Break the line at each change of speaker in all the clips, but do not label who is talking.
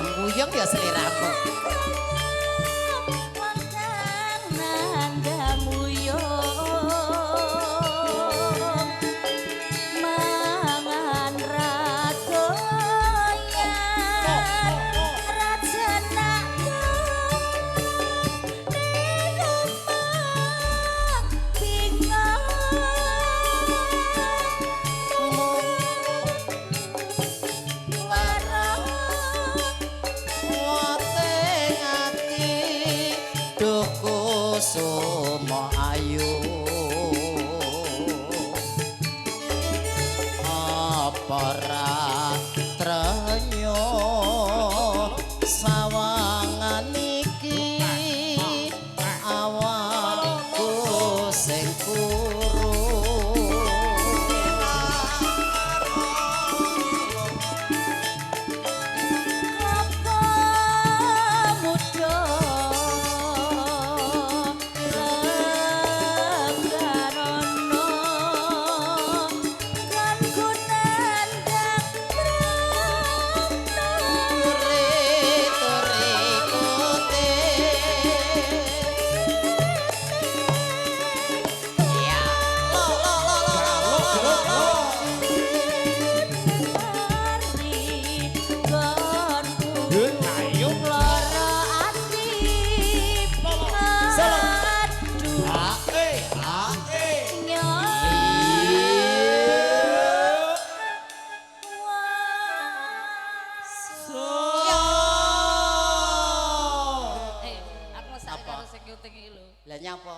Nandang wuyung ya seliramu.
Wong nandang wuyung mangan ra doyan raja nak
Sumo ayu apa ra trenyo sawangan iki awakku sing kuru.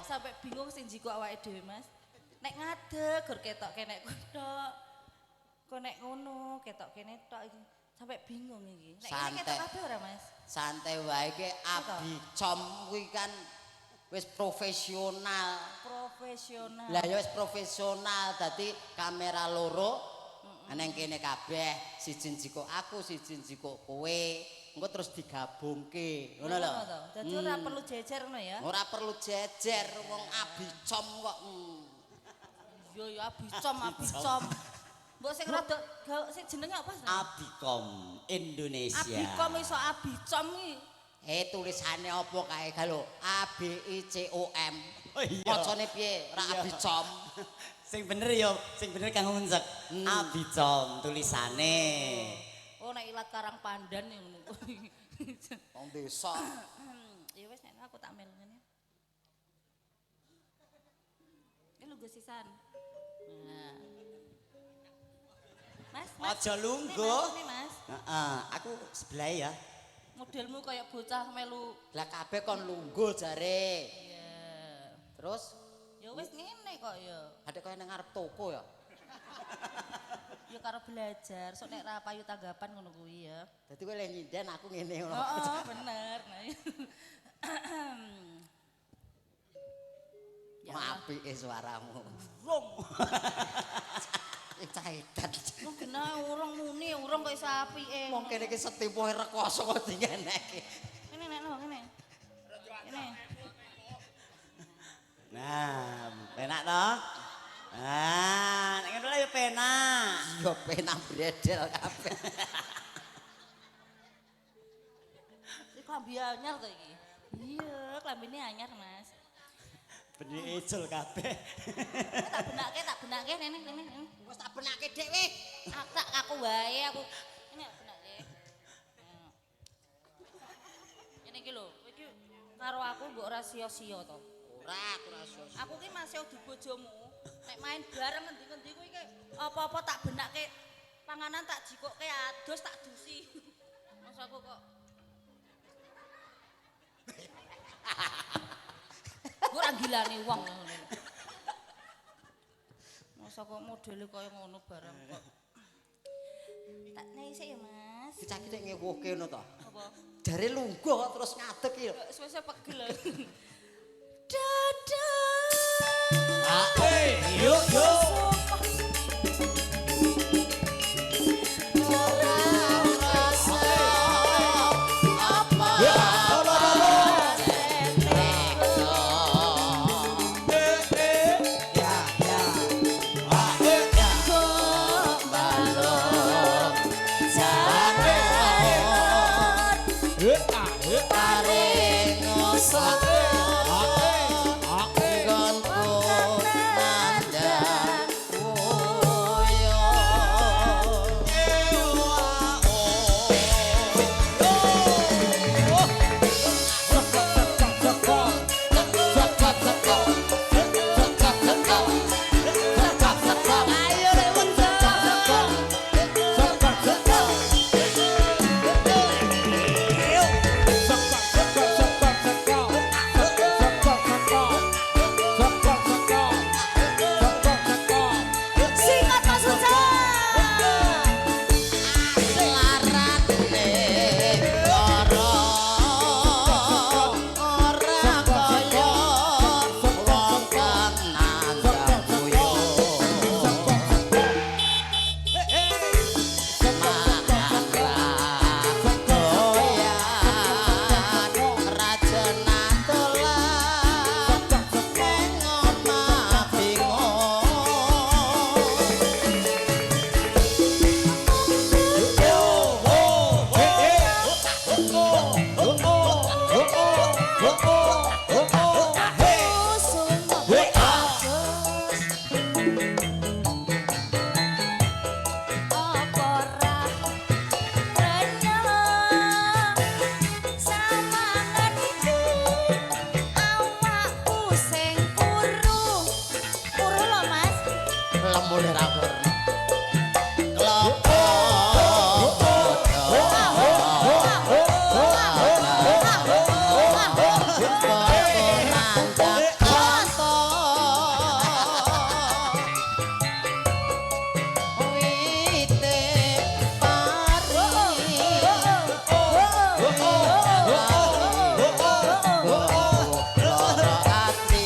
Sampai bingung sing jiko awake dhewe, Mas. Nek ngadeg gur ketok kene tok. Kok nek ngono ketok kene tok iki. Sampai bingung iki. Nek ngene ketok kabeh ora, Mas?
Santai wae iki Abicom kuwi kan wis profesional.
Profesional.
Lah ya wis profesional dadi kamera loro nang kene kabeh, siji njikok aku, siji njikok kowe. Engko terus digabungke, ngono lho.
Dadi ora perlu jejer ngono ya.
Ora perlu jejer wong Abicom kok.
Iya ya Abicom, Abicom. Mbok sing rada sing jenenge apa?
Abikom Indonesia.
Abikom iso Abicom iki.
Tulisane apa kae ga lho? A B I C O M.
Oh iya.
Macane piye? Ora Abicom.
Sing bener ya, sing bener Kang Uncek. Abicom tulisane.
Oh nek ilat Karang Pandan ya ngono kuwi.
Wong desa.
Ya wis nek aku tak melu ngene. Ini lungguh sisan. Nah. Mas, Mas.
Aja lungguh.
Ini Mas.
Heeh, aku sebelah ya.
Modelmu kayak bocah melu.
Lah kabeh kon lungguh jare.
Iya.
Terus
ya wis ngene kok ya.
Adek kaya nang ngarep toko ya.
Ya karo belajar, sok nek ra payu tanggapan ngono kuwi ya.
Dadi kowe lek nyinden aku ngene ngono.
Heeh, bener. Nah. Ya
apike suaramu.
Rong.
Cah edan.
Wong genah urung muni, urung kok iso apike.
Wong kene iki setipohe rekoso kok dingeneke.
Ngene nek lho, ngene. Ngene.
Nah, penak to? Ah, nek ngono ya penak.
Ya penak bredel kabeh.
Iki klambi anyar to iki. Iya, klambine anyar, Mas.
Bener ijol kabeh.
Tak benake nene nene.
Wis tak benake dhewe.
Aku tak aku wae aku. Ini benake. Ngene iki lho, kowe iki karo aku mbok ora sia-sia to.
Ora, aku ora sia-sia.
Aku ki masih udu bojomu. Nek main bareng ngendi-ngendi kuwi ki apa-apa tak benake panganan tak jikoke adus tak dusi. Mas aku kok ora gilane wong ngono. Masa kok modele kaya ngono barang kok. Tak nek isik ya, Mas.
Cah iki nek ngewuhke ngono to.
Apa?
Jare lungguh kok terus ngadeg iki lho.
Suwe-suwe pegel. Dadah.
Ah, yuk yuk.
Kok balung jalur
Saka nggonku nandang wuyo. Ayo rek wong.
Singot Mas Hujan.
Larane lara ora kaya wong kang nandang guyo. Mangan ra doyan, rajena dolan ning omah bingung.
Apa ra renyah samangan iki awakku sing kuru kuru lho Mas.
Lembune ra purna. Klopo nandang kanto. Wite pari lara ati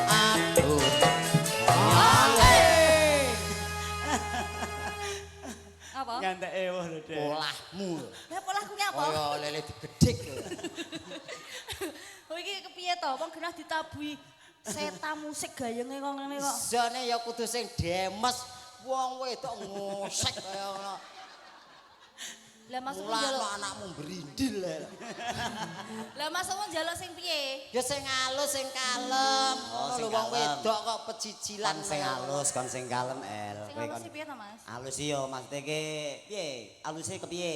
aduh.
Apa?
Ngantek ewuh lho, Dek.
Polahmu.
Lah polahku nyapa?
Kaya lele digedhik.
Oh iki kepiye to? Wong genah ditabuhi seta musik gayenge kok ngene kok.
Jane ya kudu sing demes. Wong wedok ngosek kaya ngono.
Lah maksudmu
Mulakno
njaluk.
anakmu brindil.
Lah maksudmu njaluk sing piye?
Ya sing halus, sing kalem.
Oh,
Ngono
sing
lho wong
kalem.
wedok kok pecicilan.
Kon sing halus, kon sing kalem, El.
Sing
Kowe
halus
kon
sih piye to, Mas?
Halus iya, maksudnya ki piye? Haluse kepiye?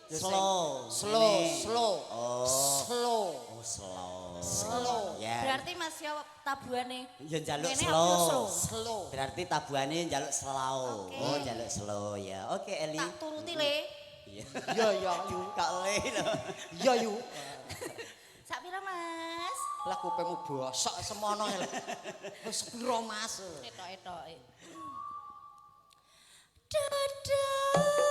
Ya sing
Slow.
Slow,
ngene.
slow.
Oh.
Slow.
Oh, slow.
Slow.
Ya.
Berarti Mas ya tabuhane
Ya njaluk
ngene aku
slow.
slow.
Slow.
Berarti tabuhane njaluk slow.
Oke.
Oh, njaluk slow ya. Oke, Eli.
Tak turuti le.
Iya.
Iya iya yu.
Kok le lho.
Iya yu.
Sak pira, Mas?
Lah kupingmu bosok semono lho. Wis piro, Mas?
Etok-etoke. Dadah.